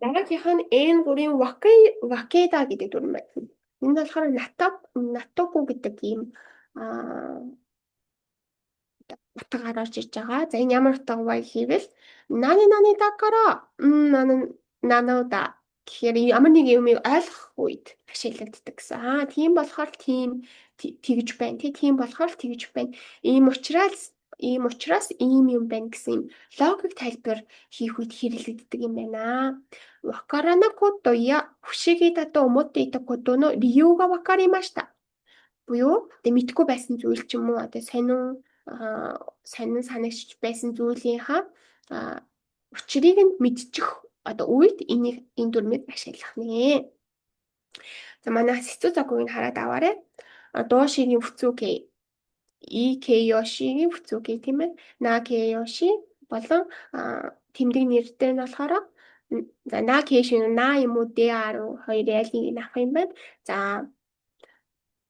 Дараагийнх нь N3-ын わけだ гэдэг дүрэм байна. Энэ болохоор 納得 гэдэг ийм утга гарч ирж байгаа. За, энэ ямар утга вэ гэвэл なになにだから なのだ гэхээр ямар нэг юмыг ойлгох үед ашиглагддаг гэсэн. Аа, тийм болохоор тийм тэгж байна тий, тийм болохоор тэгж байна. Ийм учраас ийм юм байна гэсэн юм логик тайлбар хийх үед хэрэглэгддэг юм байна. わからなことや不思議だと思っていたことの理由がわかりました. Буюу одоо мэдэхгүй байсан зүйл ч юм уу, одоо сонин санагч байсан зүйлийнхаа учрыг нь мэдчих одоо үед энийг, энэ дүрмийг ашиглах нэ. За, манай 接続-ыг хараад аваарай. 動詞-гийн 複数形, い形容詞-гийн 複数形, тийм ээ. な形容詞 болон тэмдэг нэр дээр нь болохоор за, な形容詞 な юм уу である хоёрын аль нэгийг авах юм байна. За,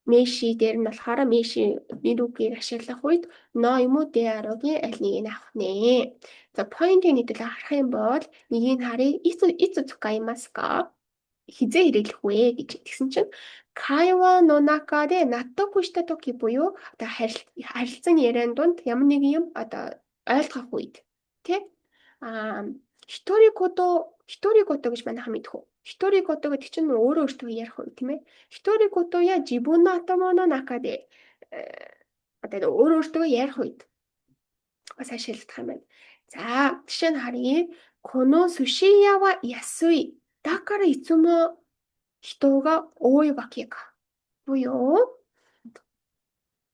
名詞 дээр нь болохоор 名詞 нэр үгийг ашиглах үед の юм уу である-гийн аль нэгийг авах нэ. За, point ыг нийтүүлээ харах юм бол нэгийг харъя. いついつ使いますか? Хэзээ хэрэглэх вэ гэж тэгсэн чинь 会話の中で納得した時 буюу одоо харилцан яриан дунд ямар нэгэн юм одоо ойлгох үед тий, а 独り言独り言 гэж манайхан мэдэх үү? 独り言 гэдэг чинь өөрөө өөртөө ярих үү, тийм ээ. 独り言や自分の頭の中で одоо өөрөө өөртөө ярих үед бас ашиглах юм байна. За, жишээ нь харъя. この寿司屋は安い。だからいつも人が多いわけか. Буюу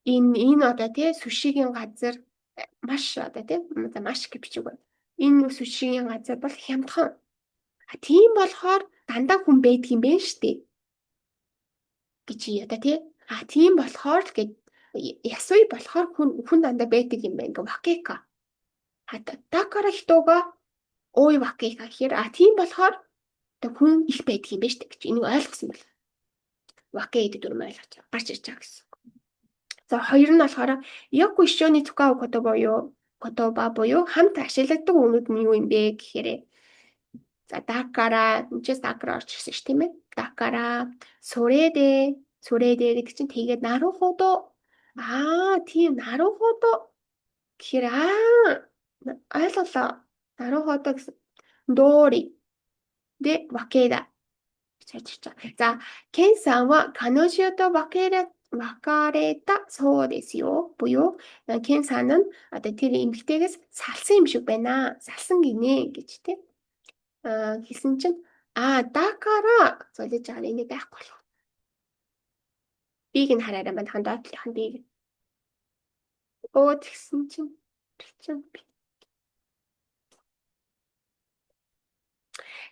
энэ одоо тий сушигийн газар маш одоо тий, за, маш гэж бичиг байна. Энэ сушигийн газар бол хямдхан. А тийм болохоор дандаа хүн байдаг юм байна штэ гэж одоо тий. А тийм болохоор л гэж 安い болохоор хүн дандаа байдаг юм байна гэ わけか. А だから人が多いわけか гэхээр а тийм болохоор одоо хүн их байдаг юм байна штэ гэж энийг ойлгосон бол わけ гэдэг дүрэм ойлгож гарч ирж байгаа гэсэн. За, хоёр нь болохоор よく一緒に使う言葉よ言葉 буюу хамт ашигладаг үгнүүд нь юу юм бэ гэхээр за, だから энэ ч だから орж ирсэн ш, тийм ээ. だからそれでそれで гэдэг чинь тэгээд なるほど аа тийм なるほど гэхээр аа ойлголоо, なるほど гэсэн 道理でわけだза ケンさんは彼女と別れたそうですよ. Буюу Кен сан нь одоо тэр эмэгтэйгээс салсан юм шиг байна. Салсан гинэ гэж тий. Аа, хэлсэн чинь а だから золиж байгаа энийг байхгүй болох. B-г нь хараарай, манайхан, доод талынх нь B-г. Өө, тэгсэн чинь чинь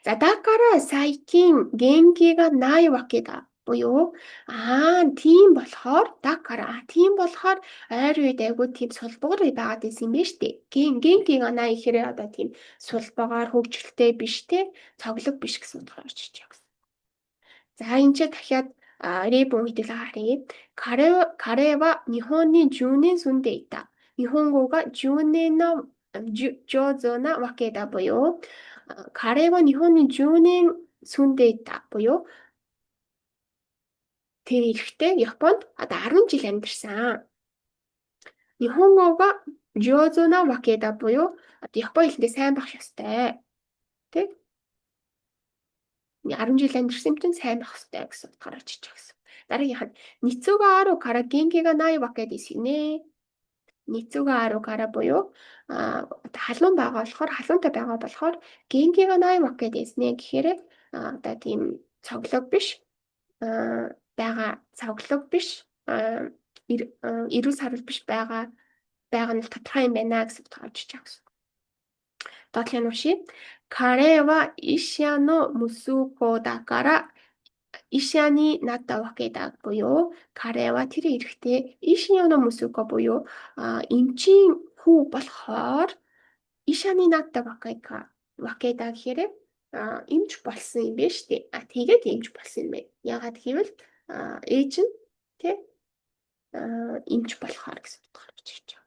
за, だから最近元気がないわけだ буюу аа тийм болохоор だから тийм болохоор ойр үед айгүй тийм сулбугар байгаад байсан юм байна штэ. 元気がない гэхээр одоо тийм сулбагаар хөгжилтэй биш те, цоглог биш гэсэн утгаар орж иж байгаа гэсэн. За, энэ ч дахиад 例文хэдүүлээ харъя. 彼は日本に10年住んでいた。日本語が10年の上手なわけだбуюу 彼は日本に10年住んでいた буюу тэр эрэгтэй Японд одоо 10 жил амьдарсан. 日本語が上手なわけだ буюу одоо Япон хэлэндээ сайн байх ёстой. Тэ? 10 жил амьдарсан юм чинь сайн байх ёстой гэсэн утгаар очиж байгаа гэсэн. Дараагийнх нь 熱があるから元気がないわけですね. 熱があるから буюу халуун байгаа болохоор, халуунтай байгаа болохоор 元気がないわけですね гэхээр одоо тийм цоглог биш байгаа, цоглог биш, эрүүл сарвал биш байгаа нь тодорхой юм байна гэсэн утгаар очиж байгаа гэсэн. Доотлын уншия. 彼は医者の息子だから医者になったわけだ буюу 彼は тэр эрэгтэй 医者の息子 буюу эмчийн хүү болохоор 医者になったわけかわけだ гэхээр эмч болсон юм байна шүү дээ. А тэгээд эмч болсон юм байна. Яагаад гэвэл ээж нь тий эмч болохоор гэсэн утгаар бичиж байгаа.